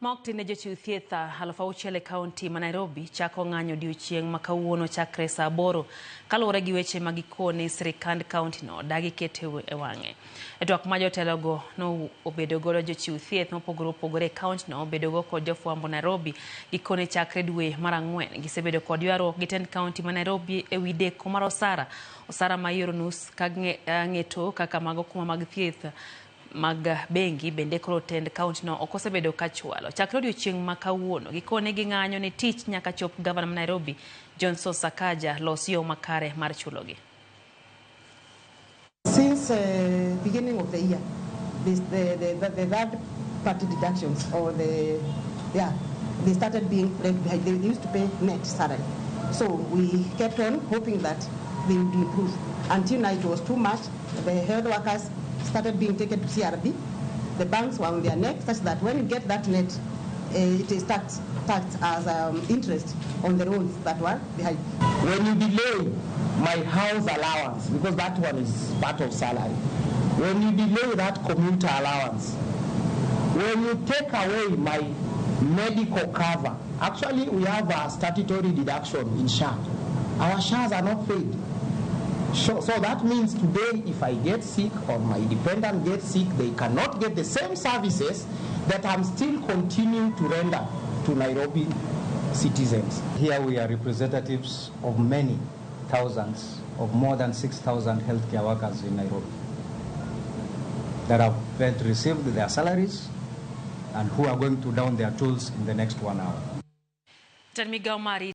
Ma ok tin ne jochiw thieth 6,000 e kaunti ma Nairobi chako ng'anyo odiochieng' ma kawuono chakre saa 8 kaluwore gi weche ma gikone sirikand kauntino dagi keto e wang'e. E twak ma jotelogo no obedo godo jochiw thieth mopogore opogore e kauntino obedogo kod jofwambo Nairobi gikone chakre dwe mar ang'wen gisebedo kod ywaruok gi tend kaunti ma Nairobi e wi deko mar osara osara ma ioro nus ka ng'eto kaka mag okumba mag thieth mag bengi bende koro tend kauntino ok osebedo ka chwalo. Chakre odiochieng' ma kawuono gikone ging'anyo ne tich nyaka chop gavana ma Nairobi Johnson Sakaja los yo makare mar chulogi. Since beginning of the year, this, the third party deductions or the, yeah, they started being left behind. They used to pay net salary. So we kept on hoping that they would improve. Until now it was too much. The health workers started being taken to CRB. The banks were on their neck such that when you get that net, it is taxed as interest on the loans that were behind. When you delay my house allowance, because that one is part of salary, when you delay that commuter allowance, when you take away my medical cover, actually we have a statutory deduction in SHA. Our SHAs are not paid. So that means today if I get sick or my dependent gets sick, they cannot get the same services that I'm still continuing to render to Nairobi citizens. Here we are representatives of many thousands, of more than 6,000 healthcare workers in Nairobi that have received their salaries and who are going to down their tools in the next 1 hour. Jatend migao mar